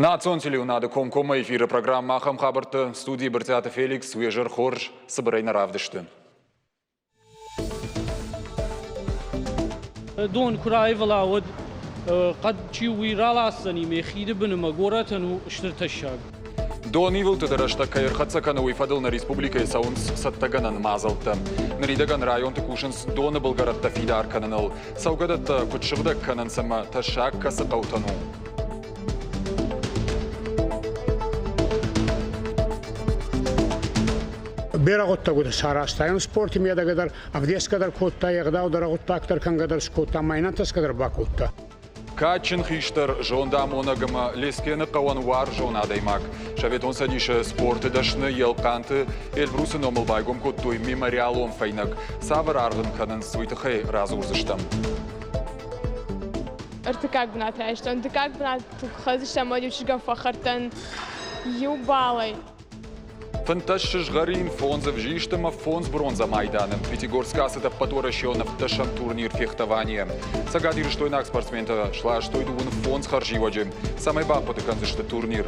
Национ телеуынады комкоммӕ эфиры программӕ ахӕм хабӕртты студийы Брытъиаты Феликс уе зӕр хорз цыбырӕй нӕ равдысты. Дон куы раивыла, уӕд хъӕд чи уый раласдзӕни ме хиды бын ӕмӕ горӕтӕн у стыр тӕссаг. Донивылдтыты рӕстӕг кӕй ӕрхӕццӕ кӕны, уый фӕдыл нӕ республикӕйы цӕуынц цӕттӕгӕнӕн мадзӕлттӕ. Ныридӕгӕн районты кусынц доны былгӕрӕттӕ фидар кӕныныл. Цӕугӕдӕттӕ куыд сыгъдӕг кӕнынц ӕмӕ тӕссаг кӕцы хъӕутӕн у? Берӕ гъуддӕгутӕ саразта. Спорти медӕгӕ дӕр ӕвдесгӕ дӕр кодта, ӕгъдау дӕр, гъуддаг дӕр кӕнгӕ дӕр скодта, ма ин ӕнтӕсгӕ дӕр бакодта. Кадджын хистӕр, зондамонӕг ӕмӕ Лескены хъӕуӕн уарзон адӕймаг. Советон Цӕдисы спорты дӕсны Елхъанты Эльбрусы номыл байгом кодтой мемориалон фӕйнӕг. Цавӕр аргъ ын кӕнынц, уый тыххӕй радзурдзыстӕм. Ӕртыккаг бынат райстон. Дыккаг бынат хӕдзыстӕм уӕд иу чызгӕн фӕхӕрдтӕн иу балӕй. 15 сызгъӕрин, фондз ӕвзист ӕмӕ фондз бронзӕ майданы. Пятигорскы ацыд ӕппӕтуӕрӕсеон ӕвддӕсӕм турнир фехтованийӕ. Цӕгатирыстойнаг спортсментӕ сластой дыууын фондз хӕрзиуӕджы, цӕмӕй бахъуыды кӕндзысты турнир.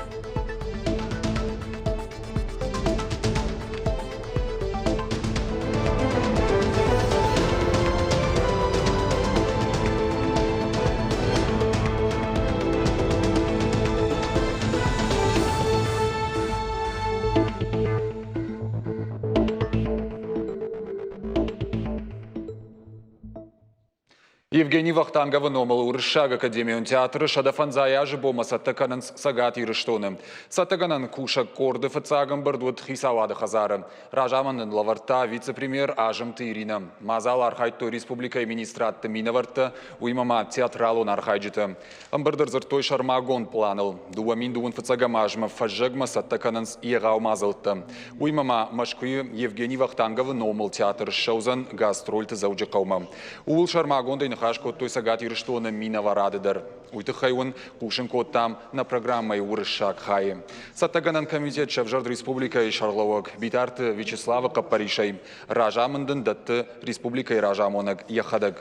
Евгений Вахтанговы номыл Уырыссаг академион театры 105 азы бонмӕ цӕттӕ кӕнынц Цӕгат Ирыстоны. Цӕттӕгӕнӕн кусӕг къорды фыццаг ӕмбырд уыд хицауады хӕдзары. Разамынд ын лӕвӕрдта вице-премьер Азымты Иринӕ. Мадзалы архайдтой республикӕйы министрадты минӕвӕрттӕ, уыимӕ ма театралон архайджытӕ. Ӕмбырды ӕрдзырдтой сӕрмагонд пъланыл. 2000 фыццӕгӕм азмӕ фӕззӕгмӕ цӕттӕ кӕнынц егъау мадзӕлттӕ. Уыимӕ ма Мӕскуыйы Евгений Вахтанговы номыл театр ссӕудзӕн гастрольты Дзӕуджыхъӕумӕ. Ууыл сӕрмагондӕй ныхас кодтой Цӕгат Ирыстоны минӕварады дӕр. Уый тыххӕй уын хъусын кодтам нӕ программӕйы уырыссаг хайы. Цӕттӕгӕнӕн комитет сӕвзӕрд республикӕйы сӕргълӕууӕг Битарты Вячеславы хъӕппӕрисӕй. Разамынд ын дӕтты республикӕйы разамонӕг йӕхӕдӕг.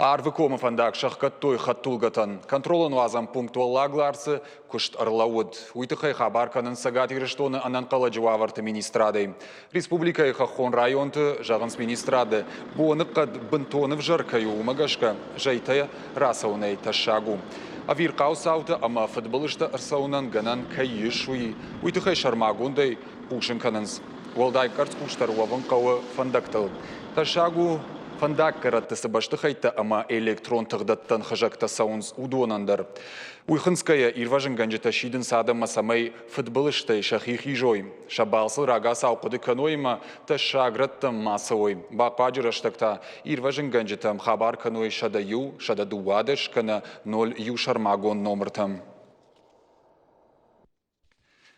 Арвыкомы фӕндаг сӕхгӕдтой хӕдтулгӕтӕн. Контролон уадзӕн пункт Уӕллаг Ларсы куыст ӕрлӕууыд. Уый тыххӕй хабар кӕнынц Цӕгат Ирыстоны ӕнӕнхъӕлӕджы уавӕрты министрадӕй. Республикӕйы хӕххон районты, зӕгъынц министрады, боныхъӕд бынтон ӕвзӕр кӕй у, уымӕ гӕсгӕ зӕйтӕ рацӕуынӕй тӕссаг у. Ӕвирхъау цаутӕ ӕмӕ фыдбылызтӕ ӕрцӕуынӕн гӕнӕн кӕй ис, уый тыххӕй сӕрмагондӕй хъусын кӕнынц. Уӕлдай къӕрцхъусдӕр уӕвын хъӕуы фӕндӕгтыл. Тӕссаг у, фӕндаггӕрӕтты цы бӕстыхӕйттӕ ӕмӕ электрон тыгъдӕттӕн хызӕгтӕ цӕуынц, уыдонӕн дӕр. Уый хынцгӕйӕ ирвӕзынгӕнджытӕ сидынц адӕммӕ, цӕмӕй фыдбылызтӕй сӕхи хизой, сӕ балцыл рагацау хъуыды кӕной ӕмӕ тӕссаг рӕттӕм ма цӕуой. Бахъуаджы рӕстӕг та ирвӕзынгӕнджытӕм хабар кӕной 101, 112 кӕнӕ 01 сӕрмагонд номыртӕм.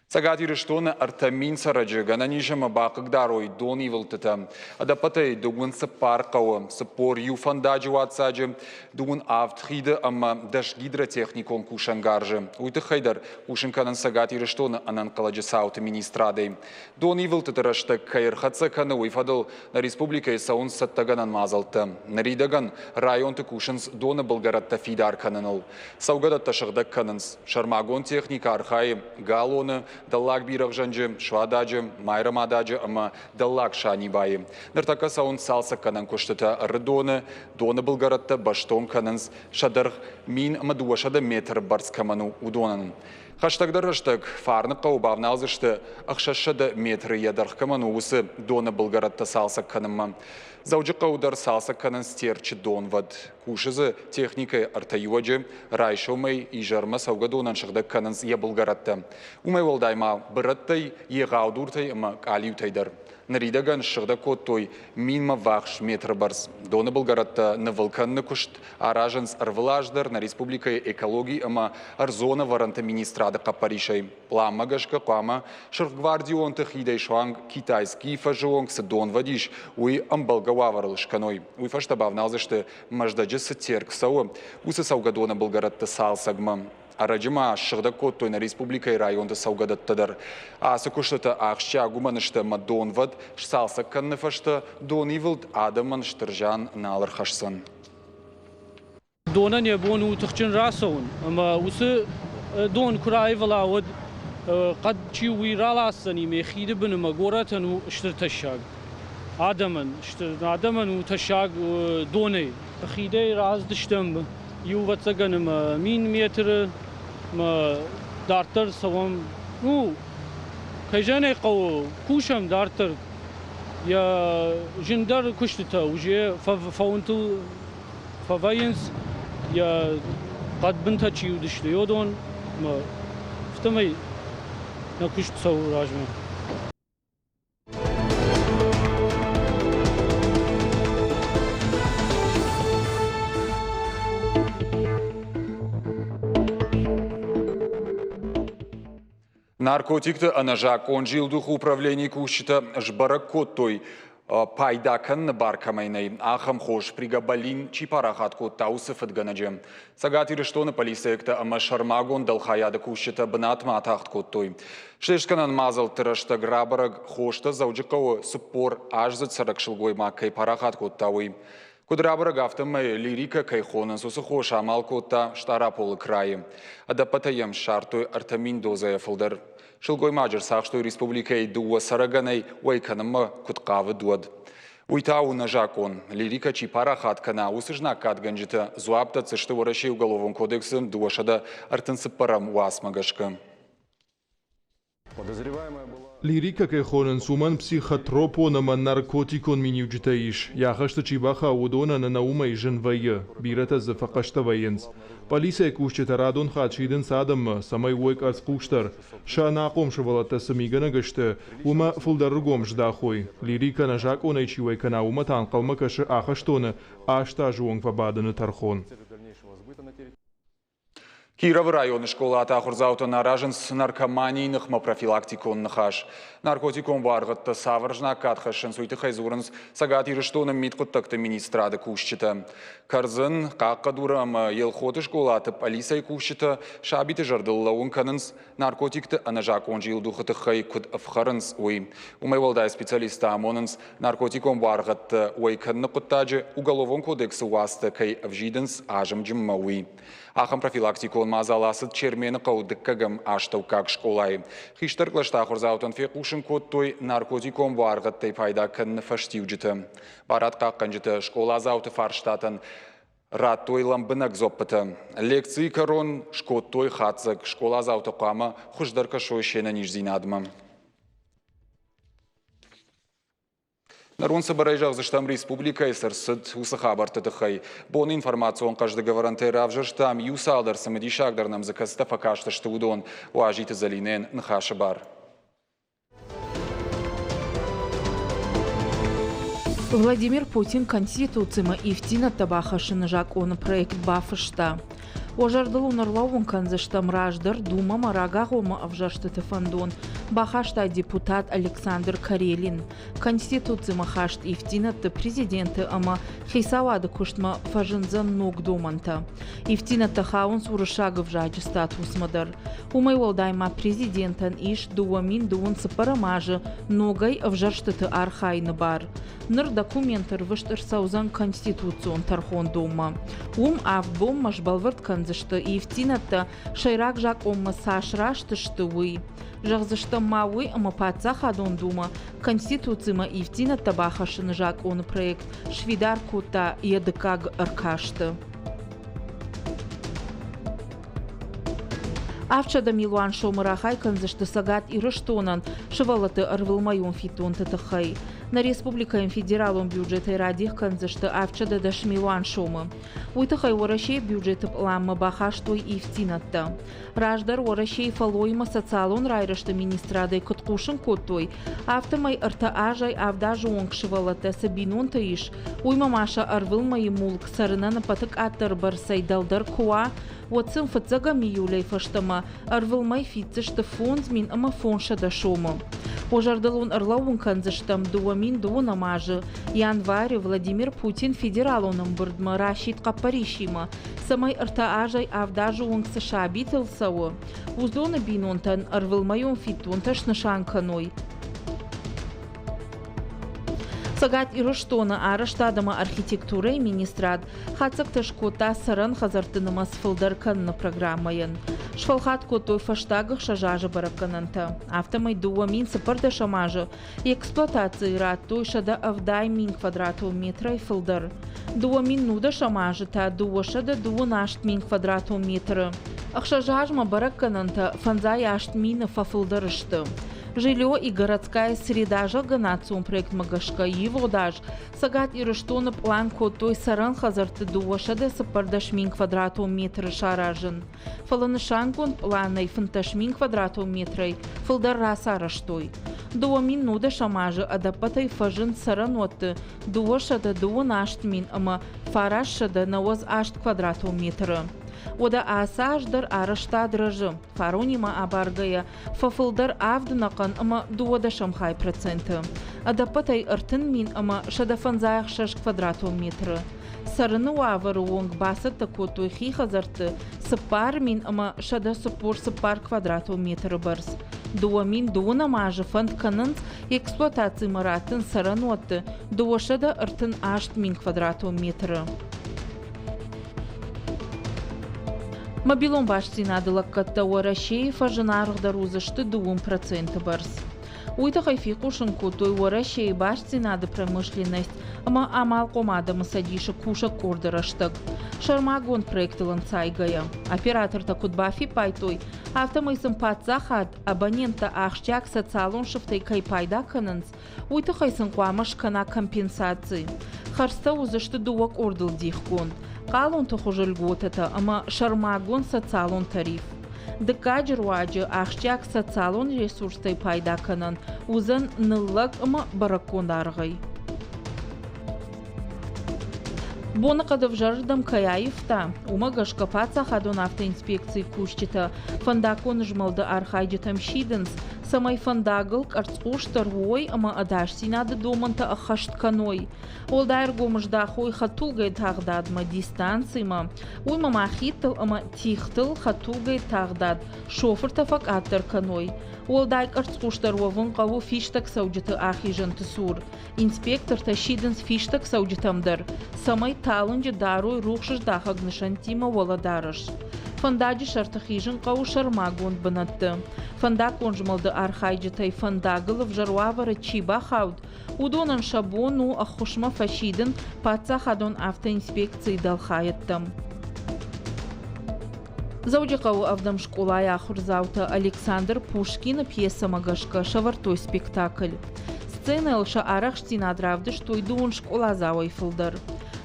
Цӕгат Ирыстоны 3000 цӕрӕджы гӕнӕн ис ӕмӕ бахъыгдарой донивылдтытӕ. Ӕдӕппӕтӕй 34 хъӕуы, 41 фӕндаджы уадздзаджы, 27 хиды ӕмӕ 10 гидротехникон кусӕнгарзы. Уый тыххӕй дӕр хъусын кӕнынц Цӕгат Ирыстоны ӕнӕнхъӕлӕджы цауты министрадӕй. Донивылдтыты рӕстӕг кӕй ӕрхӕццӕ кӕны, уый фӕдыл нӕ республикӕйы цӕуынц цӕттӕгӕнӕн мадзӕлттӕ. Ныридӕгӕн районты кусынц доны былгӕрӕттӕ фидар кӕныныл. Цӕугӕдӕттӕ сыгъдӕг кӕнынц. Сӕрмагонд техникӕ архайы Галоны, Дӕллаг Бирӕгъзӕнджы, Суададжы, Майрӕмададжы ӕмӕ Дӕллаг Санибайы. Ныртӕккӕ цӕуынц цалцӕггӕнӕн куыстытӕ Ӕрыдоны, доны былгӕрӕттӕ бӕстон кӕнынц, сӕ дӕргъ 1200 метры бӕрц кӕмӕн у, уыдонӕн. Хӕстӕгдӕр рӕстӕг Фарныхъӕуы бавналдзысты 600 метры йӕ дӕргъ кӕмӕн у, уыцы доны былгӕрӕттӕ цалцӕг кӕнынмӕ. Дзӕуджыхъӕуы дӕр цалцӕг кӕнынц Терчы донвӕд. Кусы дзы техникӕйы ӕртӕ иуӕджы, райсомӕй изӕрмӕ цӕугӕдонӕн сыгъдӕг кӕнынц йӕ былгӕрӕттӕ. Уымӕй уӕлдай ма бырӕттӕй, егъау дуртӕй ӕмӕ къалиутӕй дӕр. Ныридӕгӕн ссыгъдӕг кодтой минмӕ ввахс метры бӕрц. Доны былгӕрӕттӕ нывыл кӕныны куыст аразынц ӕрвылаз дӕр нӕ республикӕйы экологи ӕмӕ ӕрдзон ӕвӕрӕнты министрады хъӕппӕрисӕй. Пъланмӕ гӕсгӕ хъуамӕ сырхгвардионты хидӕй суанг Китайскийы фӕзы онг цы донвӕд ис, уый ӕмбӕлгӕ уавӕрыл скӕной. Уый фӕстӕ бавналдзысты, Мӕздӕджы цы Терк цӕуы, уыцы цӕугӕдоны былгӕрӕтты цалцӕгмӕ. Ӕрӕджы ма ссыгъдӕг кодтой нӕ республикӕйы районты цӕугӕдӕттӕ дӕр. Ацы куыстытӕ ахсджиаг уымӕн сты, ӕмӕ донвӕд сцалцӕг кӕныны фӕстӕ донивылд адӕмӕн стыр зиан нал ӕрхӕсдзӕн. Донӕн йӕ бон у тыхджын рацӕуын, ӕмӕ уыцы дон куы раивыла, уӕд хъӕд чи уый раласдзӕни ме хиды бын ӕмӕ горӕтӕн у стыр тӕссаг. Адӕмӕн, стыр адӕмӕн у тӕссаг донӕй. Хидӕй рацыдыстӕм иу ӕвӕццӕгӕн ӕмӕ 1000 метры ӕмӕ дарддӕр цӕуӕм. Ну, кӕй зӕгъын ӕй хъӕуы, кусӕм дарддӕр. Йӕ зындӕр куыстытӕ уже фӕуынтыл фӕвӕййынц, йӕ хъӕдбынтӕ чи уыдысты, уыдон ӕмӕ афтӕмӕй нӕ куыст цӕуы размӕ. Наркотикты ӕнӕзакъон зилдух управленийы кусджытӕ сбӕрӕг кодтой, пайда кӕныны бар кӕмӕй нӕй, ахӕм хос пригабалин чи парахат кодта, уыцы фыдгӕнӕджы. Цӕгат Ирыстоны полицейӕгтӕ ӕмӕ сӕрмагонд дӕлхайады кусджытӕ бынатмӕ атагъд кодтой. Слестгӕнӕн мадзӕлтты рӕстӕг рабӕрӕг, хостӕ Дзӕуджыхъӕуы 40 аздзыд цӕрӕг сылгоймаг кӕй парахат кодта, уый. Куыд рабӕрӕг, афтӕмӕй лирикӕ кӕй хонынц, уыцы хос амал кодта Стъараполы крайы. Ӕдӕппӕтӕй йӕм ссардтой 3000 дозӕйӕ фылдӕр. Сылгоймаджы ӕрцахстой республикӕйы дыууӕ цӕрӕгӕнӕй уӕй кӕнынмӕ куыд хъавыд, уӕд. Уый та у нӕзакъон. Лирикӕ чи парахат кӕна, уыцы знаггадгӕнджытӕ дзуапп дӕтдзысты Уӕрӕсейы Уголовон кодексы 234-ӕм уацмӕ гӕсгӕ. Лирикӕ кӕй хонынц, уымӕн психотропон ӕмӕ наркотикон миниуджытӕ ис. Йӕ ахӕсты чи бахауы, уыдонӕн ӕнӕ уымӕй зын вӕййы, бирӕтӕ дзы фӕхъӕстӕ вӕййынц. Пъӕлицӕйы кусджытӕ радон хатт сидынц адӕммӕ, цӕмӕй уой къӕрцхъусдӕр. Сӕ ӕнахъом сывӕллӕттӕ цы мигӕнӕг сты, уымӕ фылдӕр ӕргом здахой. Лирикӕ нӕ закъонӕй чи уӕй кӕна, уымӕ та ӕнхъӕлмӕ кӕсы ахӕстоны 8 азы онг фӕбадыны тӕрхон. Кировы районы скъолаты ахуырдзаутӕн аразынц наркоманийы ныхмӕ профилактикон ныхас. Наркотикон буаргъӕдтӕ цавӕр знаггад хӕссынц, уый тыххӕй дзурынц Цӕгат Ирыстоны мидхъуыддӕгты министрады кусджытӕ. Кӕрдзын, Хъахъхъӕдуры ӕмӕ Елхоты скъолаты пъӕлицӕйы кусджытӕ сабиты зӕрдыл лӕууын кӕнынц, наркотикты ӕнӕзакъон зилдухы тыххӕй куыд ӕфхӕрынц, уый. Уымӕй уӕлдай специалисттӕ амонынц, наркотикон буаргъӕдтӕ уӕй кӕныны хъуыддаджы Уголовон кодексы уацтӕ кӕй ӕвзидынц азымджынмӕ, уый. Ахӕм профилактикон мадзал ацыд Чермены хъӕуы дыккӕгӕм астӕуккаг скъолайы. Хистӕр кълӕсты ахуырдзаутӕн фехъусын кодтой наркотикон буаргъӕдтӕй пайда кӕныны фӕстиуджытӕ. Барадхъахъхъӕнджытӕ скъоладзауты фарстатӕн радтой лӕмбынӕг дзуӕппытӕ. Лекцийы кӕрон скодтой хатдзӕг, скъоладзаутӕ хъуамӕ хуыздӕр кӕсой се нӕниздзинадмӕ. Ныр уын цыбырӕй зӕгъдзыстӕм республикӕйы цы рцыд, уыцы хабӕртты тыххӕй. Боны информацион хъӕздыг ӕвӕрӕнтӕй равзӕрстам иу цалдӕр цымыдисагдӕр нӕм дзы кӕцытӕ фӕкастысты, уыдон. Уазиты Зӕлинӕйӕн ныхасы бар. Владимир Путин Конституцимӕ ивддзинӕдтӕ бахӕссыны закъоны проект бафыста. Уӕ зӕрдыл уын ӕрлӕууын кӕндзыстӕм, раздӕр Думӕмӕ рагагъоммӕ ӕвзӕрстыты фӕндон бахаста депутат Александр Карелин. Конституцимӕ хаст ивддзинӕдты президенты ӕмӕ хицауады куыстмӕ фӕзындзӕн ног домӕнтӕ. Ивддзинӕдтӕ хауынц уырыссаг ӕвзаджы статусмӕ дӕр. Уымӕй уӕлдай ма президентӕн ис 2024 азы ногӕй ӕвзӕрстыты архайыны бар. Ныр документ ӕрвыст ӕрцӕудзӕн Конституцион тӕрхондонмӕ. Уым авд бонмӕ сбӕлвырд кӕндзысты ивддзинӕдтӕ сӕйраг закъонмӕ цас раст сты, уый. Зӕгъдзыстӕм ма уый, ӕмӕ Паддзахадон Думӕ Конституцимӕ ивддзинӕдтӕ бахӕссыны закъоны проект сфидар кодта йӕ дыккаг ӕркасты. 700 милуан сомы рахай кӕндзысты Цӕгат Ирыстонӕн сывӕллӕтты ӕрвылмӕйон фиддонты тыххӕй. Нӕ республикӕйӕн федералон бюджетӕй радих кӕндзысты 710 милуан сомы. Уый тыххӕй Уӕрӕсейы бюджеты пъланмӕ бахастой ивддзинӕдтӕ. Раздӕр Уӕрӕсейы фӕллойимӕ социалон райрӕзты министрадӕй куыд хъусын кодтой, афтӕмӕй ӕртӕ азӕй авд азы онг сывӕллӕттӕ цы бинонтӕ ис, уыимӕ ма сӕ ӕрвылмӕйы мулк цӕрынӕн ӕппӕты къаддӕр бӕрцӕй дӕлдӕр куы уа, уӕд сын фыццӕгӕм июлӕй фӕстӕмӕ ӕрвылмӕй фиддзысты 5500 сомы. Уӕ зӕрдыл уын ӕрлӕууын кӕндзыстӕм 2020 азы январы Владимир Путин федералон ӕмбырдмӕ расидт хъӕппӕрисимӕ, цӕмӕй ӕртӕ азӕй авд азы онг цы сабитыл цӕуы, уыдоны бинонтӕн ӕрвылмӕйон фиддонтӕ снысан кӕной. Цӕгат Ирыстоны арӕзтад ӕмӕ архитектурӕйы министрад хатдзӕгтӕ скодта цӕрӕн хӕдзӕртты нымӕц фылдӕр кӕныны программӕйӕн. Сфӕлхат кодтой фӕстаг 6 азы бӕрӕггӕнӕнтӕ. Афтӕмӕй 2014 азы эксплуатацийы радтой 170 000 квадратон метрӕй фылдӕр. 2010 азы та 228 000 квадратон метры. Ӕхсӕз азмӕ бӕрӕггӕнӕнтӕ 58 мины фӕфылдӕр сты. Жилье и городская среда зӕгъгӕ национ проектмӕ гӕсгӕ ивгъуыд аз Цӕгат Ирыстоны пълан кодтой цӕрӕн хӕдзӕртты 214 мин квадратон метры саразын. Фӕлӕ нысангонд пъланӕй 15 мин квадратон метрӕй фылдӕр рацарӕзтой. 2010 азы ӕдӕппӕтӕй фӕзынд цӕрӕнуӕтты 228 мин ӕмӕ 998 квадратон метры. Уӕдӕ ацы аз дӕр арӕзтад рӕзы. Фаронимӕ абаргӕйӕ фӕфылдӕр авд ӕнӕхъӕн ӕмӕ дыууадӕсӕм хай проценты. Ӕдӕппӕтӕй 30 000 ӕмӕ 156 квадратон метры. Цӕрыны уавӕры онг бацӕттӕ кодтой хи хӕдзӕртты 4 000 ӕмӕ 144 квадратон метры бӕрц. 2020 азы фӕнд кӕнынц эксплуатацимӕ раттын цӕрӕнуӕтты 238 мин квадратон метры. Мобилон бастдзинады лӕггӕдтӕ Уӕрӕсейы фӕзынаргъдӕр уыдзысты 2% бӕрц. Уый тыххӕй фехъусын кодтой Уӕрӕсейы бастдзинады промышленность ӕмӕ амалхъом адӕмы цӕдисы кусӕг къорды рӕстӕг. Сӕрмагонд проектыл ӕнцайгӕйӕ, оператортӕ куыд бафиппайдтой, афтӕмӕй сын паддзахад абоненттӕ ахсджиаг социалон сыфтӕй кӕй пайда кӕнынц, уый тыххӕй сын хъуамӕ скӕна компенсаци. Хӕрдзтӕ уыдзысты дыууӕ къордыл дихгонд – хъалонты хуызы льготӕтӕ ӕмӕ сӕрмагонд социалон тариф. Дыккаджы руаджы ахсджиаг социалон ресурстӕй пайда кӕнӕн уыдзӕн ныллӕг ӕмӕ бӕрӕггонд аргъӕй. Боныхъӕд ӕвзӕрырдӕм кӕй аивта, уымӕ гӕсгӕ паддзахадон автоинспекцийы кусджытӕ фӕндаггон змӕлды архайджытӕм сидынц, цӕмӕй фӕндагыл къӕрцхъусдӕр уой ӕмӕ ӕдасдзинады домӕнтӕ ӕххӕст кӕной. Уӕлдай ӕргом здахой хӕдтулгӕйы тагъдадмӕ, дистанцимӕ, уыимӕ ма хидтыл ӕмӕ тигътыл хӕдтулгӕйы тагъдад шофыртӕ фӕкъаддӕр кӕной. Уӕлдай къӕрцхъусдӕр уӕвын хъӕуы фистӕгцӕуджыты ахизӕнты цур. Инспектортӕ сидынц фистӕгцӕуджытӕм дӕр, цӕмӕй талынджы дарой рухсыздахӕг нысӕнттимӕ уӕлӕдарӕс. Фӕндаджы сӕрты хизын хъӕуы сӕрмагонд бынӕтты. Фӕндаггон змӕлды архайджытӕй фӕндагыл ӕвзӕр уавӕры чи бахауд, уыдонӕн сӕ бон у ӕххуысмӕ фӕсидын паддзахадон автоинспекцийы дӕлхайӕдтӕм. Дзӕуджыхъӕуы ӕвдӕм скъолайы ахуырдзаутӕ Александр Пушкины пьесӕмӕ гӕсгӕ сӕвӕрдтой спектакль. Сценӕйыл сӕ арӕхстдзинад равдыстой дыууын скъоладзауӕй фылдӕр.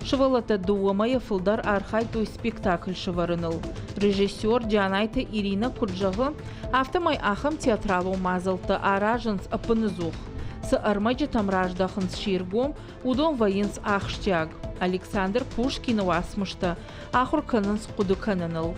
Сывӕллӕттӕ дыууӕ мӕйӕ фылдӕр архайдтой спектакль сӕвӕрыныл. Режиссер Джанайты Иринӕ куыд зӕгъы, афтӕмӕй ахӕм театралон мадзӕлттӕ аразынц ӕппыныдзух. Цы ӕрмӕджытӕм раздӕхынц се ргом, уыдон вӕййынц ахсджиаг. Александр Пушкины уацмыстӕ ахуыр кӕнынц хъуыды кӕныныл.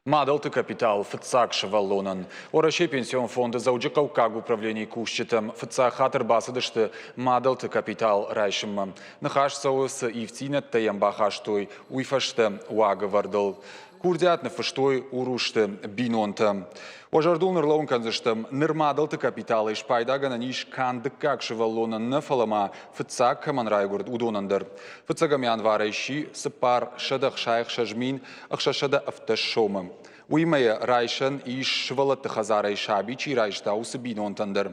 Мадӕлты капитал фыццаг сывӕллонӕн. Уӕрӕсейы пенсион фонды Дзӕуджыхъӕуккаг управленийы кусджытӕм фыццаг хатт ӕрбацыдысты мадӕлты капитал райсынмӕ. Ныхас цӕуы, цы ивддзинӕдтӕ йӕм бахастой, уый фӕстӕ уагӕвӕрдыл. Курдиат ныффыстой Урусты бинонтӕ. Уӕ зӕрдыл ныр кӕндзыстӕм, ныр мадӕлты капиталӕй спайдагӕнӕн ис канд дыккаг сывӕллонӕн нӕ, фӕлӕ ма фыццаг кӕмӕн райгуырд, уыдонӕн дӕр. Фыццӕгӕм январӕй сси 466 617 сомы. Уыимӕ йӕ райсӕн ис сывӕллӕтты хӕдзарӕй саби чи райста, уыцы бинонтӕн дӕр.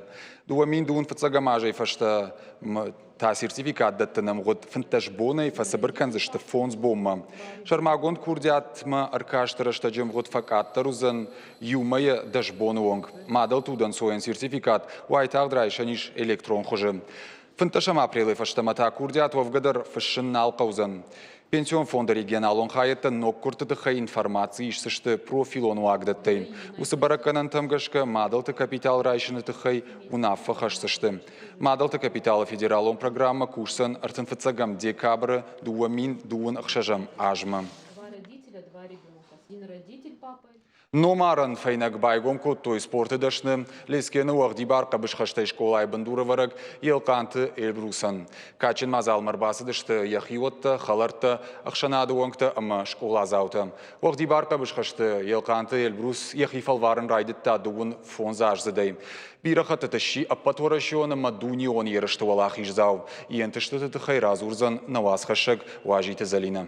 2002 фыццӕгӕм азӕй фӕстӕ та сертификат дӕттыны ӕмгъуыд 15 бонӕй фӕцыбыр кӕндзысты фондз бонмӕ. Сӕрмагонд курдиатмӕ ӕркасты рӕстӕджы ӕмгъуыд фӕкъаддӕр уыдзӕн иу мӕйӕ дӕс боны онг. Мадӕлты удӕнцойӕн сертификат уайтагъд райсӕн ис электрон хуызы. 15 апрелы фӕстӕмӕ та курдиат уӕвгӕ дӕр фыссын нал хъӕудзӕн. Пенсион фонды регионалон хайӕдтӕ ноггуырдты тыххӕй информаци исдзысты профилон уагдӕттӕй. Уыцы бӕрӕггӕнӕнтӕм гӕсгӕ мадӕлты капитал райсыны тыххӕй уынаффӕ хӕсдзысты. Мадӕлты капиталы федералон программӕ кусдзӕн 35 декабры 2026 азмӕ. Номарӕн фӕйнӕг байгом кодтой спорты дӕсны Лескены уӕгъдибар хъӕбысхӕстӕй скъолайы бындурӕвӕрӕг Елхъанты Эльбрусӕн. Кадджын мадзалмӕ ӕрбацыдысты йӕ хиуӕттӕ, хӕлӕрттӕ, ӕхсӕнады уӕнгтӕ ӕмӕ скъоладзаутӕ. Уӕгъдибар хъӕбысхӕсты Елхъанты Эльбрус йӕхи фӕлварын райдыдта дыууын фондзаздзыдӕй. Бирӕ хӕттыты сси ӕппӕтуӕрӕсеон ӕмӕ дунеон ерысты уӕлахиздзау. Йе нтыстыты тыххӕй радзурдзӕн нӕ уацхӕссӕг Уазиты Зӕлинӕ.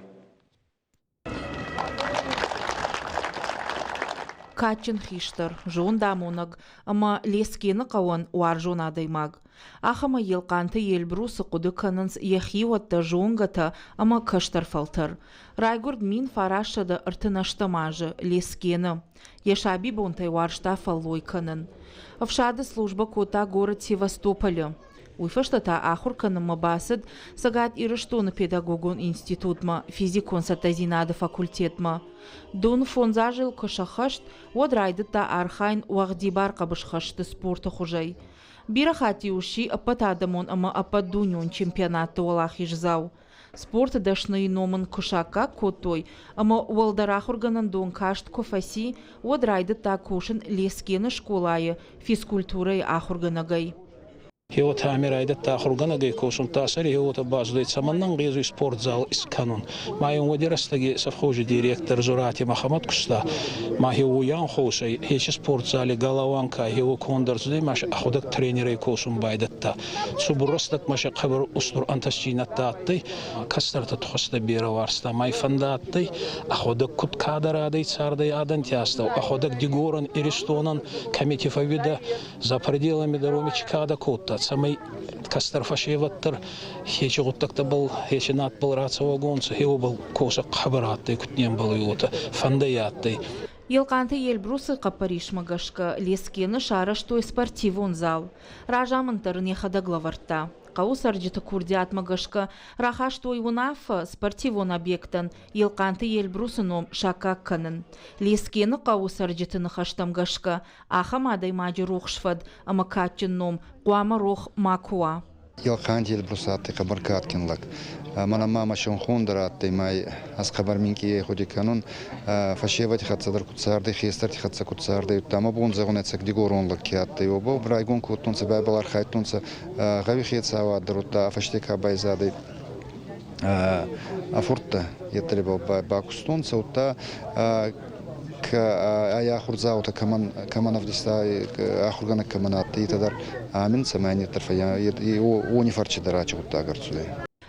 Кадджын хистӕр, зондамонӕг ӕмӕ Лескены хъӕуӕн уарзон адӕймаг. Ахӕмӕй Елхъанты Елбрусы хъуыды кӕнынц йӕ хиуӕттӕ, зонгӕтӕ ӕмӕ кӕстӕр фӕлтӕр. Райгуырд 1938 азы Лескены. Йӕ сабибонтӕй уарзта фӕллой кӕнын. Ӕфсады службӕ кодта город Севастополы. Уый фӕстӕ та ахуыр кӕнынмӕ бацыд Цӕгат Ирыстоны педагогон институтмӕ физикон цӕттӕдзинады факультетмӕ. Дон фондз азыл куы сӕххӕст, уӕд райдыдта архайын уӕгъдибар хъӕбысхӕсты спорты хуызӕй. Бирӕ хатт-иу сси ӕппӕтадӕмон ӕмӕ ӕппӕтдунеон чемпионатты уӕлахиздзау. Спорты дӕсныйы ном ын куы саккаг кодтой ӕмӕ уӕлдӕр ахуыргӕнӕндон каст куы фӕци, уӕд райдыдта кусын Лескены скъолайы физкультурӕйы ахуыргӕнӕгӕй. Гъеуотӕ ами райдӕдта ахургӕнӕгӕй косун, тасӕри гъеуотӕ базудӕй, цӕмӕннӕ ӕнгъезуй спортзал искӕнун. Ма ин уӕди рӕстӕги совхози директор Зорати Мӕхӕмӕт куста, ма гъе уойанхосӕй ечи спортзали галауан ка гъеуо конд ӕрцудӕй, ма ӕхуӕдӕг тренерӕй косун байдӕдта. Цубур рӕстӕгмӕ сӕ хъӕбӕр устур ӕнтӕстдзийнӕдтӕ адтӕй, кӕстӕртӕ тухӕстӕ берӕ уарзта, ма фӕндӕ адтӕй, ӕхуӕдӕг куд кадӕрадӕй цардӕй адӕнти астӕу, ӕхуӕдӕг Дигорӕн, Иристонӕн кӕмити фӕууидӕ, за пределами дороги чи кадӕ кодта, цӕмӕй кӕстӕр фӕсевӕд дӕр хечи гъуддӕгтӕбӕл, хечи надбӕл рацӕуӕгонцӕ, хеуобӕл косӕг хъӕбӕр адтӕй, куд не мбӕлуй, уотӕ фӕндӕй адтӕй. Елхъанты Эльбрусы хъӕппӕрисмӕ гӕсгӕ Лескены сарӕзтой спортивон зал. Разамынд дӕр ын йӕхӕдӕг лӕвӕрдта. Хъӕуы цӕрджыты курдиатмӕ гӕсгӕ рахастой уынаффӕ спортивон объектӕн Елхъанты Эльбрусы ном саккаг кӕнын. Лескены хъӕуы цӕрджыты ныхӕстӕм гӕсгӕ ахӕм адӕймаджы рухс фӕд ӕмӕ кадджын ном хъуамӕ рох макуы уа. Елхъанти Эльбрус адтӕй хъӕбӕр кадгин лӕг. Мӕнӕ ма мӕ синхон дӕр адтӕй, ма ӕз хъӕбӕр минкъийӕй гъуди кӕнун, фӕсевӕди хӕццӕ дӕр куд цардӕй, хестӕрти хӕццӕ куд цардӕй, удта мӕ бон зӕгъун ӕцӕг дигорон лӕг ке адтӕй, уобӕл райгон кодтонцӕ, байбӕл архайдтонцӕ гъӕуи хецауад дӕр, удта ӕ фӕсте ка байзадӕй, ӕ фурттӕ етӕ бакустонцӕ, удта ӕй ахурдзаутӕ кӕмӕн, кӕмӕн ӕвдиста, ахургӕнӕг кӕмӕн адтӕй, етӕ дӕр амин цӕмӕй ниддӕр уони фӕрчи дӕр ачи гъуддаг ӕрцудӕй.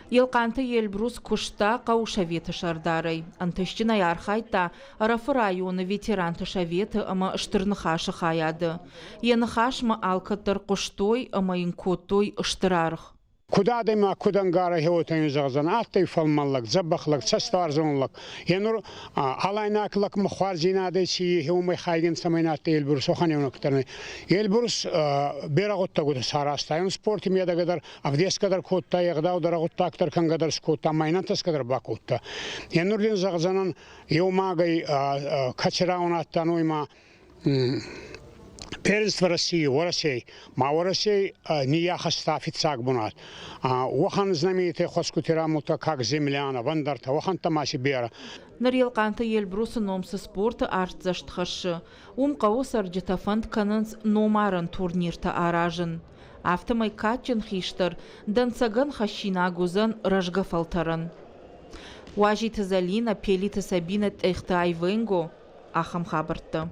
Елхъанты Эльбрус куыста хъӕусоветы сӕрдарӕй. Ӕнтыстджынӕй архайдта Ӕрӕфы районы ветеранты советы ӕмӕ Стыр Ныхасы хайады. Йӕ ныхасмӕ алкӕддӕр хъуыстой ӕмӕ йын кодтой стыр аргъ. Куд адӕймаг, куд ӕнгарӕ хеуотӕн зӕгъдзӕн, адтӕй фӕлмӕн лӕг, дзӕбӕх лӕг, цӕстуарзон лӕг. Е нур алайнаг лӕгмӕ хуарздзийнадӕй ци хеумӕй хайгин цӕмӕй на адтӕй Эльбрус, уӕхӕн еунӕгдӕр нӕй. Эльбрус берӕ гъуддӕгутӕ саразта. Спорти медӕгӕ дӕр ӕвдесгӕ дӕр кодта, ӕгъдау дӕр, гъуддаг дӕр кӕнгӕ дӕр скодта, ма ин ӕнтӕсгӕ дӕр бакодта. Е нур дин зӕгъдзӕнӕн, еумагӕй кӕци рауӕн адтан, уой ма Первенство России, Уӕрӕсей. Ма Уӕрӕсей ниййахӕста фиццаг бунат. Уӕхӕн знаменитый хуӕцгути рамулдта как земляна, вӕндӕртӕ, уӕхӕнттӕ ма си берӕ. Ныр Елхъанты Эльбрусы ном цы спорты артдзӕст хӕссы, уым хъӕуы цӕрджытӕ фӕнд кӕнынц номарӕн турниртӕ аразын. Афтӕмӕй кадджын хистӕр дӕнцӕгӕн хӕссинаг уыдзӕн рӕзгӕ фӕлтӕрӕн. Уазиты Зӕлинӕ, Пелиты Сабинӕ, Тъехты Айвенго, ахӕм хабӕрттӕ.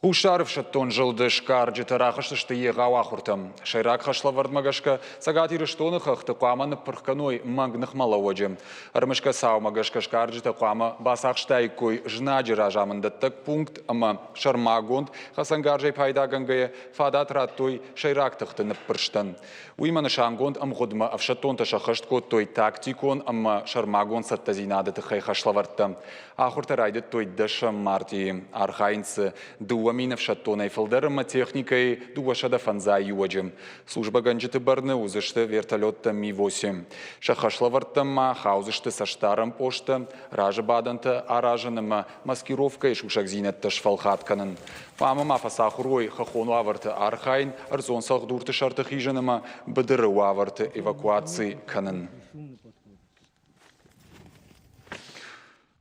Хуссар ӕфсӕддон зылды сгарджытӕ рахызтысты егъау ахуыртӕм. Сӕйраг хӕслӕвӕрдмӕ гӕсгӕ Цӕгат Ирыстоны хӕхты хъуамӕ ныппырх кӕной мӕнг ныхмӕлӕууӕджы. Ӕрмысгӕ цаумӕ гӕсгӕ сгарджытӕ хъуамӕ бацахстаиккой знаджы разамындӕттӕг пункт ӕмӕ сӕрмагонд хӕцӕнгарзӕй пайдагӕнгӕйӕ фадат радтой сӕйраг тыхты ныппырстӕн. Уыимӕ нысангонд ӕмгъуыдмӕ ӕфсӕддонтӕ сӕххӕст кодтой тактикон ӕмӕ сӕрмагонд цӕттӕдзинады тыххӕй хӕслӕвӕрдтӕ. Ахуыртӕ райдыдтой дӕсӕм мартъийы. Архайынц дзы 2000 ӕфсӕддонӕй фылдӕр ӕмӕ техникӕйы 205 иуӕджы. Службӕгӕнджыты бӕрны уыдзысты вертолеттӕ Ми-8. Сӕ хӕслӕвӕрдтӕм ма хаудзысты цӕстдарӕн посттӕ, разыбадӕнтӕ аразын ӕмӕ маскировкӕйы сусӕгдзинӕдтӕ сфӕлхат кӕнын. Хъуамӕ ма фӕцахуыр уой хӕххон уавӕрты архайын, ӕрдзон цӕлхдурты сӕрты хизын ӕмӕ быдыры уавӕрты эвакуаци кӕнын.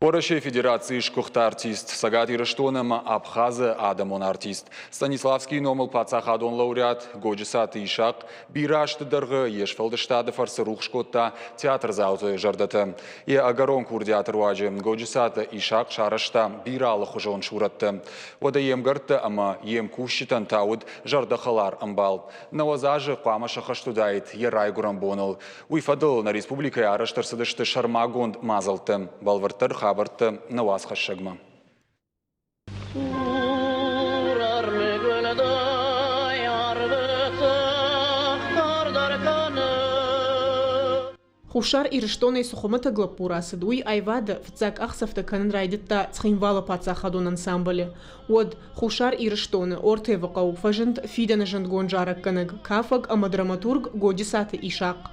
Уӕрӕсейы Федерацийы сгуыхт артист, Цӕгат Ирыстон ӕмӕ Абхазы адӕмон артист, Станиславскийы номыл паддзахадон лауреат Годжысаты Исахъ бирӕ азты дӕргъы йе сфӕлдыстады фӕрцы рухс кодта театрдзауты зӕрдӕтӕ. Йӕ ӕгӕрон курдиаты руаджы Годжысаты Исахъ сарӕзта бирӕ алыхуызон сурӕттӕ. Уӕдӕ йе мгӕрттӕ ӕмӕ йе мкусджытӕн та уыд зӕрдӕхӕлар ӕмбал. 90 азы хъуамӕ сӕххӕст уыдаид йӕ райгуырӕн боныл. Уый фӕдыл нӕ республикӕйы арӕзт ӕрцыдысты сӕрмагонд мадзӕлттӕ, бӕлвырддӕр хабӕрттӕ нӕ уацхӕссӕгмӕ. Хуссар Ирыстонӕй цы хуымӕтӕг лӕппу рацыд, уый аивады фыццаг къахдзӕфтӕ кӕнын райдыдта Цхинвалы паддзахадон ансамблы. Уӕд Хуссар Ирыстоны, Ортевы хъӕу, фӕзынд фидӕны зындгонд зарӕггӕнӕг, кафӕг ӕмӕ драматург Годжысаты Исахъ.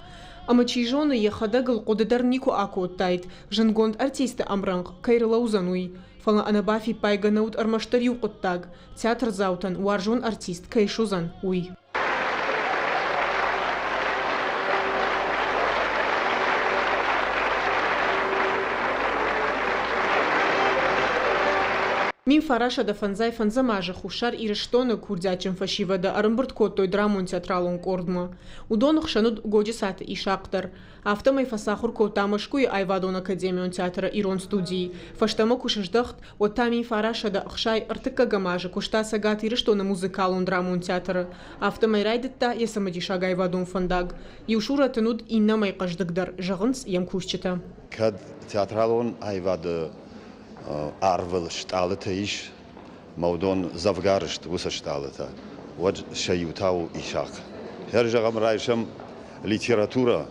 Ӕмӕ чи зоны, йӕхӕдӕг ыл хъуыды дӕр никуы акодтаид, зындгонд артисты ӕмрӕнхъ кӕй рлӕудзӕн, уый. Фӕлӕ ӕнӕбафиппайгӕ нӕ уыд ӕрмӕстдӕр иу хъуыддаг – театрдзаутӕн уарзон артист кӕй суыдзӕн, уый. 1905 фӕндзӕм азы Хуссар Ирыстоны курдиатджын фӕсивӕды ӕрӕмбырд кодтой драмон театралон къордмӕ. Уыдоны хсӕн уыд Годжысаты Исахъ дӕр. Афтӕмӕй фӕцахуыр кодта Мӕскуыйы аивадон академион театры ирон студийы. Фӕстӕмӕ куы сыздӕхт, уӕд та 1963 азы куыста Цӕгат Ирыстоны музыкалон-драмон театры. Афтӕмӕй райдыдта йӕ цымыдисаг аивадон фӕндаг. Иу сурӕт ын уыд иннӕмӕй хъӕздыгдӕр, зӕгъынц йе мкусджытӕ. Кӕд театралон аивады арвыл стъалытӕ ис, мӕ уыдон дзӕвгар сты уыцы стъалытӕ, уӕд сӕ иу та у Исахъ. Хӕр зӕгъӕм, райсӕм литературӕ,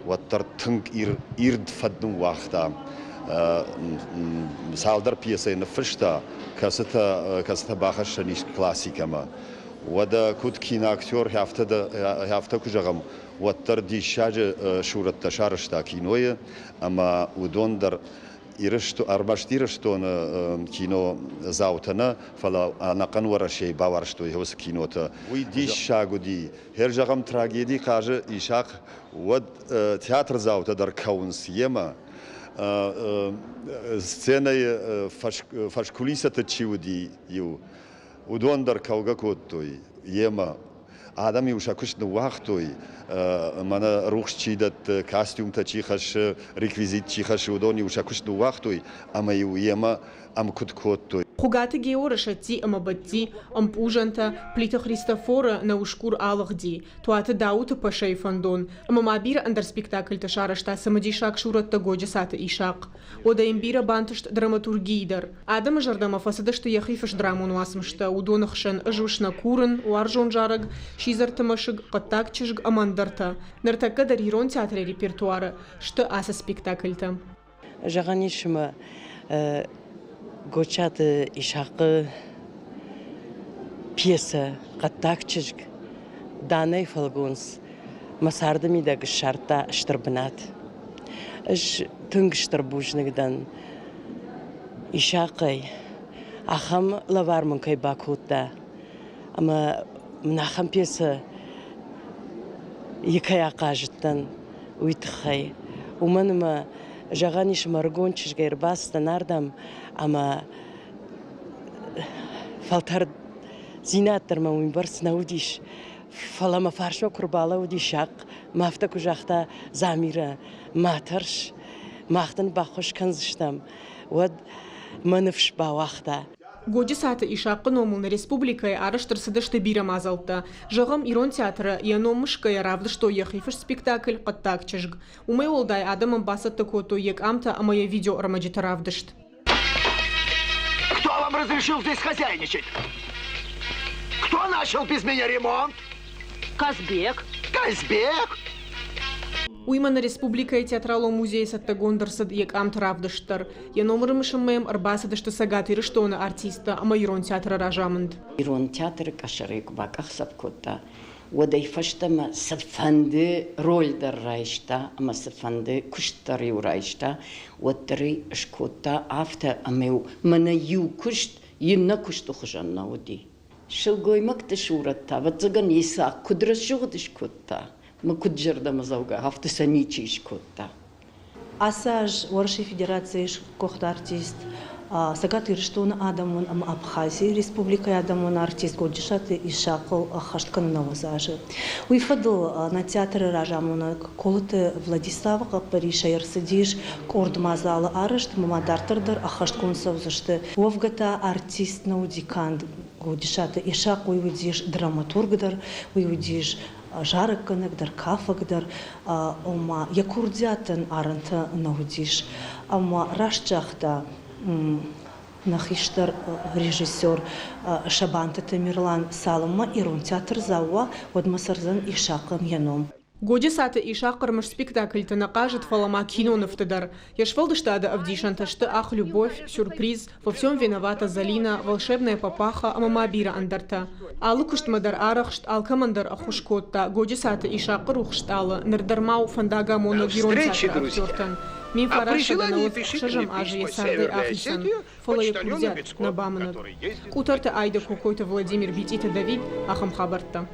уӕддӕр тынг ирд фӕд ныууагъта. Цалдӕр пьесӕйы ныффыста, кӕцытӕ, кӕцытӕ бахӕссӕн ис классикӕмӕ. Уӕдӕ куыд киноактер, афтӕ, афтӕ куы зӕгъӕм, уӕддӕр диссаджы сурӕттӕ сарӕзта кинойы ӕмӕ уыдон дӕр ӕрмӕст Ирыстоны кинодзаутӕ нӕ, фӕлӕ ӕнӕхъӕн Уӕрӕсейы бауарзтой уыцы кинотӕ. Уый диссаг уыди. Хер зӕгъӕм, трагеди хъазы Исахъ, уӕд театрдзаутӕ дӕр кӕуынц йемӕ. Сценӕйы фӕскулисӕты чи уыди иу, уыдон дӕр кӕугӕ кодтой йемӕ. Адӕм-иу сӕ куыст ныууагътой, мӕнӕ рухс чи дӕтты, костюмтӕ чи хӕссы, реквизит чи хӕссы, уыдон-иу сӕ куыст ныууагътой ӕмӕ-иу йемӕ ӕмкуыд кодтой. Хуыгаты Георы Сӕтти ӕмӕ Бӕтти, ӕмпъузӕнтӕ, Плиты Христофоры Нӕ усгур алыгъди, Туаты Дауыты Пашайы фӕндон ӕмӕ ма бирӕ ӕндӕр спектакльтӕ сарӕзта цымыдисаг сурӕттӕ Годжысаты Исахъ. Уӕдӕ йын бирӕ бантыст драматургийы дӕр. Адӕмы зӕрдӕмӕ фӕцыдысты йӕхи фыст драмон уацмыстӕ, уыдоны хсӕн «Ӕз ус нӕ курын», «Уарзон зарӕг», «Сидзӕрты мӕсыг», «Хъӕддаг чызг» ӕмӕ ӕндӕртӕ. Ныртӕккӕ дӕр ирон театры репертуары сты ацы спектакльтӕ. Зӕгъӕн ис, ӕмӕ Гочаты Исахъы пьесӕ «Хъӕддаг чызг» Данӕйы фӕлгонц мӕ царды мидӕг ссардта стыр бынат. Ӕз тынг стыр бузныг дӕн Исахъӕй, ахӕм лӕвар мын кӕй бакодта ӕмӕ мын ахӕм пьесӕ кӕй ахъазыдтӕн, уый тыххӕй. Уымӕн ӕмӕ, зӕгъӕн ис, мӕ ӕрыгон чызгӕй ӕрбацыдтӕн ардӕм ӕмӕ фӕлтӕрддзинад дӕр мӕм уыйбӕрц нӕ уыдис. Фӕлӕ мӕ фарсмӕ куы рбалӕууыди Сахъ, мӕ афтӕ куы загъта, Замирӕ, ма тӕрс, мах дын баххуыс кӕндзыстӕм, уӕд мӕ ныфс бауагъта. Годжысаты Исахъы номыл нӕ республикӕйы арӕзт ӕрцыдысты бирӕ мадзӕлттӕ. Зӕгъӕм, Ирон театры йӕ ном мысгӕйӕ равдыстой йӕхи фыст спектакль «Хъӕддаг чызг». Уымӕй уӕлдай адӕмӕн бацӕттӕ кодтой йӕ къамтӕ ӕмӕ йӕ видеоӕрмӕджыты равдыст. Кто вам разрешил здесь хозяйничать? Кто начал без меня ремонт? Казбек. Казбек? Уыимӕ нӕ республикӕйы театралон музейы цӕттӕгонд ӕрцыд йӕ къамты равдыст дӕр. Йӕ номыры мысынмӕ йӕм ӕрбацыдысты Цӕгат Ирыстоны артисттӕ ӕмӕ Ирон театры разамынд. Ирон театры къӕсӕрӕй куы бакъахдзӕф кодта, уӕдӕй фӕстӕмӕ цыфӕнды роль дӕр райста ӕмӕ цыфӕнды куыст дӕр-иу райста, уӕддӕр ӕй скодта афтӕ, ӕмӕ-иу мӕнӕ иу куыст иннӕ куысты хуызӕн нӕ уыди. Сылгоймӕгты сурӕт та, ӕвӕццӕгӕн, Исахъ куыд рӕсугъд скодта, мӕ куыд зӕрдӕмӕдзӕугӕ, афтӕ сӕ ничи скодта. Ацы аз Уӕрӕсейы Федерацийы сгуыхт артист, Цӕгат Ирыстоны адӕмон ӕмӕ Абхазийы Республикӕйы адӕмон артист Годжысаты Исахъыл ӕххӕст кӕны 90 азы. Уый фӕдыл нӕ театры разамонӕг Колыты Владиславы хъӕппӕрисӕй ӕрцыдис къорд мадзалы арӕзт ӕмӕ ма дарддӕр дӕр ӕххӕстгонд цӕудзысты. Уӕвгӕ та артист нӕ уыди канд Годжысаты Исахъ, уый уыдис драматург дӕр, уый уыдис зарӕггӕнӕг дӕр, кафӕг дӕр, ома йӕ курдиатӕн арӕнтӕ нӕ уыдис. Ӕмӕ раст загъта нӕ хистӕр режиссер Сабанты Тамерлан, цалынмӕ ирон театрдзау уа, уӕдмӕ цӕрдзӕн Исахъӕн йӕ ном. Годжысаты Исахъ ӕрмӕст спектакльты нӕ хъазыд, фӕлӕ ма кинонывты дӕр. Йе сфӕлдыстады ӕвдисӕнтӕ сты Ах, любовь, Сюрприз, Во всем виновата Залина, Волшебная папаха ӕмӕ ма бирӕ ӕндӕртӕ. Алы куыстмӕ дӕр арӕхст, алкӕмӕн дӕр ӕххуыс кодта Годжысаты Исахъы рухс стъалы, ныр дӕр ма у фӕндагамонӕг ирон театры актертӕн. 1996 азы йӕ цардӕй ахицӕн, фӕлӕ йӕ курдиат нӕ бамынӕг. Къутӕрты Айда Кокойты Владимир Битъиты Давид ахӕм хабӕрттӕ.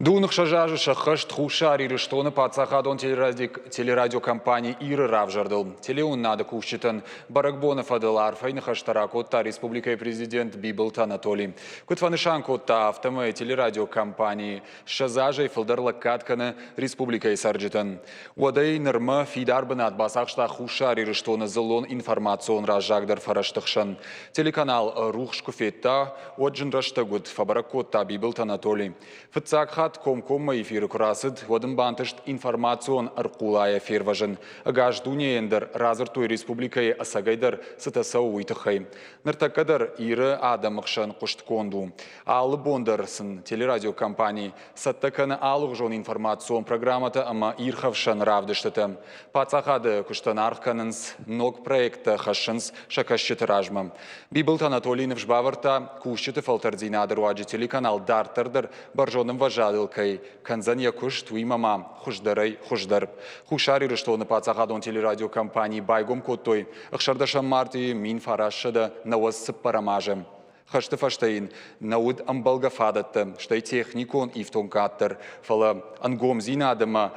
Дыууын ӕхсӕз азы сӕххӕст Хуссар Ирыстоны паддзахадон телерадиокомпани «Ир-ы» равзӕрдыл. Телеуынынады кусджытӕн бӕрӕгбоны фӕдыл арфӕйы ныхӕстӕ ракодта республикӕйы президент Бибылты Анатоли. Куыд фӕнысан кодта, афтӕмӕй телерадиокомпани 20 азӕй фылдӕр лӕггад кӕны республикӕйы цӕрджытӕн. Уӕдӕй нырмӕ фидар бынат бацахста Хуссар Ирыстоны дзыллон информацион раззагдӕр фӕрӕзты хсӕн. Телеканал «Рухс» куы федта, уӕд зын рӕстӕг уыд, фӕбӕрӕг кодта Бибылты Анатоли. Фыццаг хатт комкоммӕ эфиры куы рацыд, уӕд ын бантыст информацион ӕрхъулайӕ фервӕзын. Ӕгас дунейӕн дӕр радзырдтой республикӕйы ӕцӕгӕйдӕр цытӕ цӕуы, уый тыххӕй. Ныртӕккӕ дӕр Иры адӕмы хсӕн хъуыстгонд у. Алы бон дӕр сын телерадиокомпани цӕттӕ кӕны алыгъуызон информацион программӕтӕ ӕмӕ ирхӕфсӕн равдыстытӕ. Паддзахады куыстӕн аргъ кӕнынц, ног проекттӕ хӕссынц сӕ кӕсджыты размӕ. Бибылты Анатолий ныфс бавӕрдта, кусджыты фӕлтӕрддзинады руаджы телеканал дарддӕр дӕр бӕрзонд ӕмвӕзадыл кӕй кӕндзӕн йӕ куыст, уыимӕ ма хуыздӕрӕй хуыздӕр. Хуссар Ирыстоны паддзахадон телерадиокомпани байгом кодтой 16 мартъийы 1994 азы. Хӕсты фӕстӕ йын нӕ уыд ӕмбӕлгӕ фадӕттӕ, стӕй техникон ифтонгад дӕр, фӕлӕ ӕнгомдзинад ӕмӕ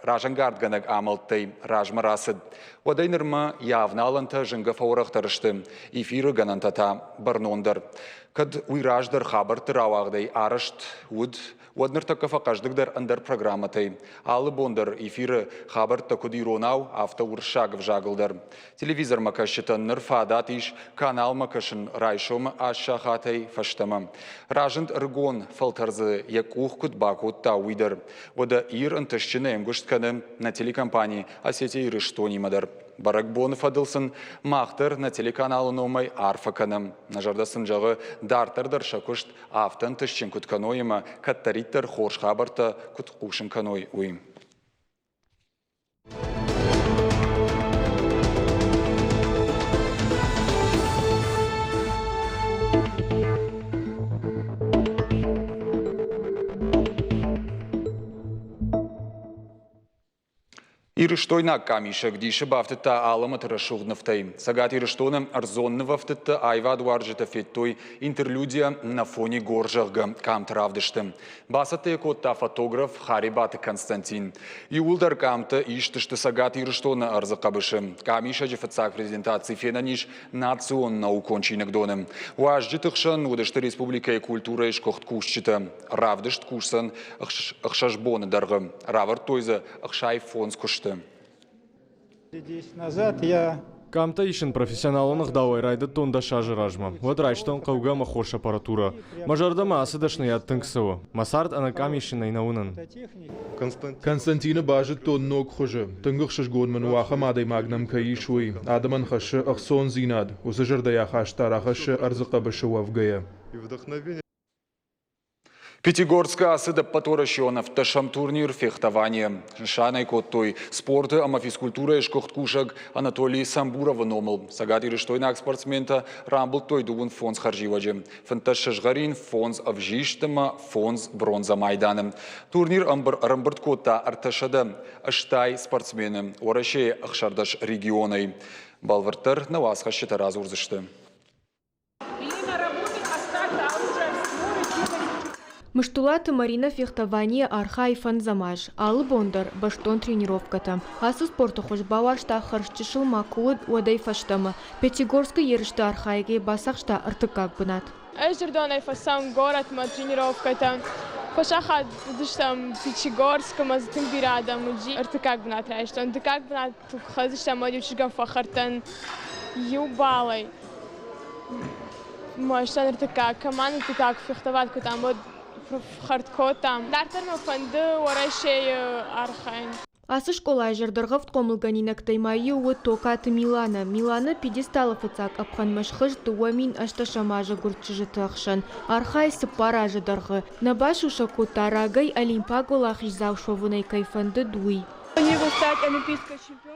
разӕнгардгӕнӕг амӕлттӕй размӕ рацыд. Уӕдӕй нырмӕ йӕ авналӕнтӕ зынгӕ фӕуӕрӕхдӕр сты, эфиры гӕнӕнтӕ та бӕрнондӕр. Кӕд уый раздӕр хабӕртты рауагъдӕй арӕзт уыд, уӕд ныртӕккӕ фӕхъӕздыгдӕр ӕндӕр программӕтӕй. Алы бон дӕр эфиры хабӕрттӕ куыд иронау, афтӕ уырыссаг ӕвзагыл дӕр. Телевизормӕ кӕсджытӕн ныр фадат ис каналмӕ кӕсын райсомы аст сахатӕй фӕстӕмӕ. Разынд ӕрыгон фӕлтӕр дзы йӕ къух куыд бакодта, уый дӕр. Уӕдӕ Ир ӕнтыстджынӕй ӕмгуыст кӕны нӕ телекомпани Осетия Ирыстонимӕ дӕр. Бӕрӕгбоны фӕдыл сын мах дӕр нӕ телеканалы номӕй арфӕ кӕнӕм. Нӕ зӕрдӕ сын зӕгъы, дарддӕр дӕр сӕ куыст афтӕ ӕнтыстджын куыд кӕной ӕмӕ кӕддӕриддӕр хорз хабӕрттӕ куыд хъусын кӕной, уый. Ирыстойнаг къамисӕг дисы бафтыдта алӕмӕты рӕсугъд нывтӕй. Цӕгат Ирыстоны ӕрдзон нывӕфтыдты аивадуарзджытӕ федтой интерлюдия «На фоне гор», зӕгъгӕ, къамты равдысты. Бацӕттӕ йӕ кодта фотограф Харебаты Константин. Иууылдӕр къамтӕ ист сты Цӕгат Ирыстоны ӕрдзы хъӕбысы. Къамисӕджы фыццаг презентаци фенӕн ис национ наукон чиныгдоны. Уазджыты хсӕн уыдысты республикӕйы культурӕйы сгуыхт кусджытӕ. Равдыст кусдзӕн 6 боны дӕргъы. Равӕрдтой дзы 65 куысты. Къамтӕ исын профессионалон ӕгъдауӕй райдыдтон 10 азы размӕ. Уӕд райстон хъӕугӕ ӕмӕ хорз аппаратурӕ. Мӕ зӕрдӕмӕ ацы дӕсныйад тынг цӕуы. Мӕ цард ӕнӕ къам исынӕй нӕ уынын. Константины базыдтон ног хуызы. Тынг ӕхсызгон мын у, ахӕм адӕймаг нӕм кӕй ис, уый. Адӕмӕн хӕссы ӕхцондзинад. Уыцы зӕрдӕйы ахаст та рахӕссы ӕрдзы хъӕбысы уӕвгӕйӕ. Пятигорскы ацыд ӕппӕтуӕрӕсеон ӕвддӕсӕм турнир фехтование. Нысан ӕй кодтой спорты ӕмӕ физкультурӕйы сгуыхт кусӕг Анатолий Самбуровы номыл. Цӕгатирыстойнаг спортсментӕ рамбылдтой 25 хӕрзиуӕджы. 15 сызгъӕрин, 5 ӕвзист ӕмӕ 5 бронзӕ майданы. Турнир ӕрӕмбырд кодта 380 спортсмены Уӕрӕсейы 16 регионӕй. Бӕлвырддӕр нӕ уацхӕсджытӕ радзурдзысты. Мыстулаты Маринӕ фехтованийӕ архайы фӕндзӕм аз. Алы бон дӕр бӕстон тренировкӕтӕ. Ацы спорты хуыз бауарзта хӕрзчысыл ма куы уыд, уӕдӕй фӕстӕмӕ. Пятигорскы ерысты архайгӕ бацахста ӕртыккаг бынат. Ӕз Ирдонӕй фӕцӕуын горӕтмӕ тренировкӕтӕ. Фӕсахат уыдыстӕм Пятигорск ӕмӕ дзы тынг бирӕ адӕм уыди. Ӕртыккаг бынат райстон. Дыккаг бынат хӕдзыстӕм ӕмӕ иу чызгӕн фӕхӕрдтӕн иу балӕй. Мӕстӕн ӕртыккаг, командӕ ӕртыккаг фехтовать кодтам, уӕд хӕрд кодтам. Дарддӕр мӕ фӕнды Уӕрӕсейы архайын. Ацы скъолайы зӕрдӕргъӕвд хъомылгӕнинӕгтӕй ма иу уыд Токаты Миланӕ. Миланӕ пьедесталы фыццаг къӕпхӕнмӕ схызт 2018 азы гуырд чызджыты ӕхсӕн. Архайы цыппар азы дӕргъы. Нӕ басусӕг кодта, рагӕй олимпаг уӕлахиздзау суӕвын ӕй кӕй фӕндыд, уый.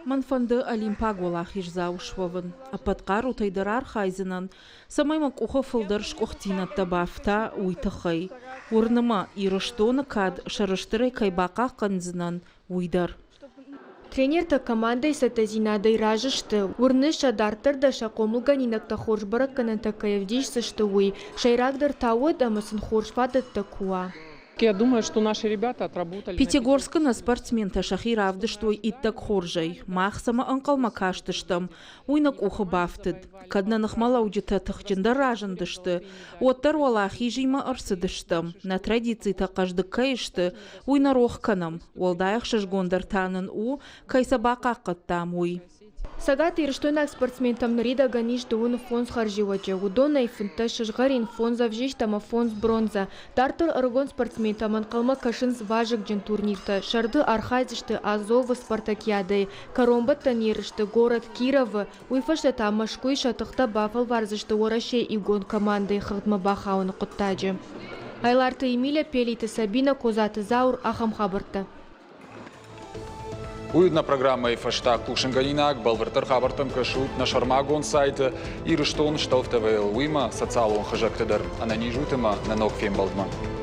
Мӕн фӕнды олимпаг уӕлахиздзау суӕвын. Ӕппӕт хъарутӕй дӕр архайдзынӕн, цӕмӕй мӕ къухы фылдӕр сгуыхтдзинӕдтӕ бафта, уый тыххӕй. Уырны мӕ, Ирыстоны кад сӕрыстырӕй кӕй бахъахъхъӕндзынӕн, уый дӕр. Тренертӕ командӕйы цӕттӕдзинадӕй разы сты. Уырны сӕ, дарддӕр дӕр сӕ хъомылгӕнинӕгтӕ хорз бӕрӕггӕнӕнтӕ кӕй ӕвдисдзысты, уый. Сӕйрагдӕр та уӕд, ӕмӕ сын хорз фадӕттӕ куы уа. Я думаю, что наши ребята отработали. Пятигорскы нӕ спортсментӕ сӕхи равдыстой иттӕг хорзӕй. Мах цӕмӕ ӕнхъӕлмӕ кастыстӕм, уый нӕ къухы бафтыд. Кӕд нӕ ныхмӕлӕуджытӕ тыхджындӕр разындысты, уӕддӕр уӕлахизимӕ ӕрцыдыстӕм. Нӕ традицитӕ хъӕздыг кӕй сты, уый нӕ рох кӕнӕм. Уӕлдай ӕхсызгондӕр та нын у, кӕй сӕ бахъахъхъӕдтам, уый. Цӕгатирыстойнаг спортсментӕм ныридӕгӕн ис дыууын фондз хӕрзиуӕджы, уыдонӕй 15 сызгъӕрин, фондз ӕвзист ӕмӕ фондз бронзӕ. Дарддӕр ӕрыгон спортсментӕм ӕнхъӕлмӕ кӕсынц вазыгджын турниртӕ. Сӕрды архайдзысты Азовы спартакиадӕйы, кӕронбӕттӕн ерысты горӕт Кировы, уый фӕстӕ та Мӕскуыйы сӕ тыхтӕ бафӕлвардзысты Уӕрӕсейы иугонд командӕйы хыгъдмӕ бахауыны хъуыддаджы. Айларты Емеля, Пелиты Сабинӕ, Козаты Зауыр, ахӕм хабӕрттӕ. Уый нӕ программӕйы фӕстаг хъусынгӕнинаг. Бӕлвырддӕр хабӕрттӕм кӕсут нӕ сӕрмагонд сайты Ирыстон Столф ТВ-йыл, уыимӕ социалон хызӕгты дӕр. Ӕнӕниз ут ӕмӕ нӕ ног фембӕлдмӕ.